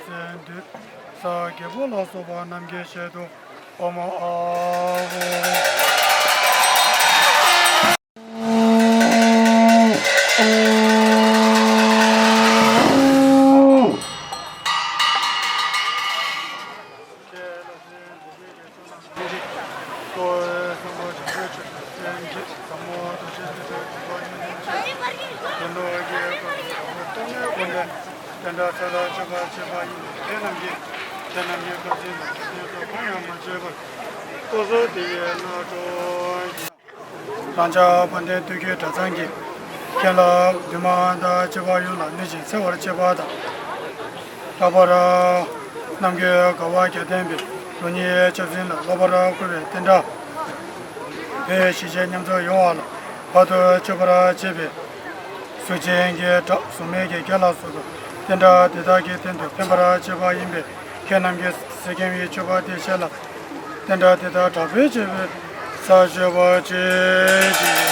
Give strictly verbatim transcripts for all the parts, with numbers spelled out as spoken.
སེ་འདུས། ས་རྒྱལ་པོ་ལ་སོགས་པ་རྣམས་ཀྱི་ཞལ་དུ། ཨོཾ་ཨཱཿཧཱུྃ། རང་ཅག་དཔལ་ལྡན་དུས་ཀྱི་གྲྭ་ཚང་གིས་ཁྱེད་རྣམས་ལ་མདུན་མ་དང་བཅས་པ་ཡོངས་ལ་གནོད་ཅིང་འཚེ་བར་བྱེད་པ་དང་། ལྷག་པར་རྣམ་རྒྱལ་དགའ་བ་བརྒྱ་ལྡན་པའི་ལུགས་གཉིས་ཆབ་སྲིད་ལ་སློབ་པར་བསྐུལ་བའི་བསྟན་དགྲ་བོད་གཞིས་བྱེས་མཉམ་འཛོམས་ཡོང་བ་ལ་བར་དུ་གཅོད་པར་བྱེད་པའི་གཟུགས་ཅན་གྱི་དགྲ། གཟུགས་མེད་ཀྱི་རྒྱལ་ལ་སོགས་པའི་བསྟན་དགྲ་དེ་དག་གི་སྟེང་དུ་ཕན་པར་བྱེད་པ་ཡིན་པས། ཁྱེད་རྣམས་ཀྱིས་གཟིགས་མཁན་གྱི་སྤྱོད་པ་དེ་བྱས་ལ། བསྟན་དགྲ་དེ་དག་དྲག་པོས་ཕྱིར་བུད་པར་བྱེད་པར་བྱེད་ཅིག།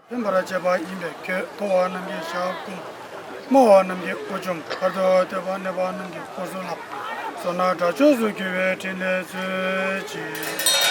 ཕན་པར་བྱེད་པ་ཡིན་པས། ཁྱོད་མཐོ་བ་རྣམས་ཀྱི་ཞབས་བསྐུམ། དམའ་བ་རྣམས་ཀྱི་དབུ་བཅོམ། བར་དུ་གཏོད་པ་ནུས་པ་རྣམས་ཀྱི་སྐུ་གཟུགས་ལ། བསོད་ནམས་དགྲ་བཅོམ་སུ་གྱུར་པའི་ཕྲིན་ལས་མཛོད་ཅིག།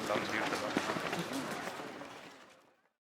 ལམ་འདིར་དུ་ལ།